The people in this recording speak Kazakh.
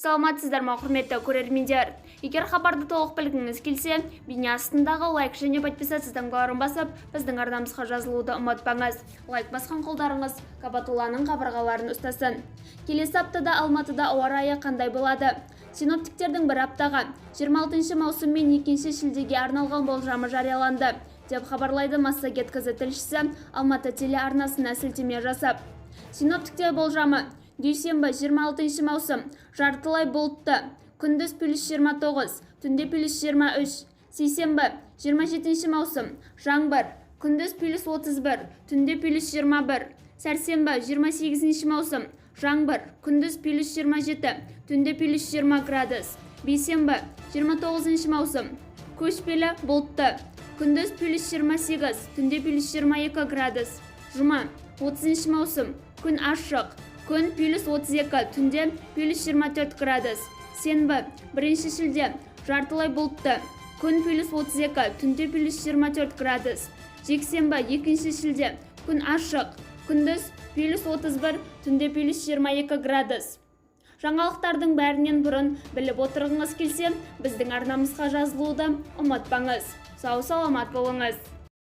Саламатсыздар ма, құрметті көрермендер! Егер хабарды толық білгіңіз келсе, бейне астындағы лайк және подписаться таңбаларын басып, біздің арнамызға жазылуды ұмытпаңыз. Лайк басқан қолдарыңыз Кабатулланың қабырғаларын ұстасын. Келесі аптада Алматыда ауа райы қандай болады? Синоптиктердің бір аптаға, 26 маусым мен 2 шілдеге арналған болжамы жарияланды, деп хабарлайды Массагет КЗ тілшісі Алматы телеарнасына сілтеме жасап. Синоптиктер болжамы: дүйсенбі, 26 маусым, жартылай бұлтты, күндіз плюс 29, түнде плюс 23. Сейсенбі, 27 маусым, жаңбыр, күндіз плюс 31, түнде плюс 21. Сәрсенбі, 28 маусым, жаңбыр, күндіз плюс 27, түнде плюс 20 градус. Бейсенбі, 29 маусым, көшпелі бұлтты, күндіз плюс 28, түнде плюс 22 градус. Жұма, 30 маусым, күн ашық, күн плюс 32, түнде плюс 24 градус. Сенбі, 1 шілде, жартылай бұлтты, күн плюс 32, түнде плюс 24 градус. Жексенбі, 2 шілде, күн ашық, күндіз плюс 31, түнде плюс 22 градус. Жаңалықтардың бәрінен бұрын біліп отырғыңыз келсе, біздің арнамызға жазылуды ұмытпаңыз. Сау саламат болыңыз.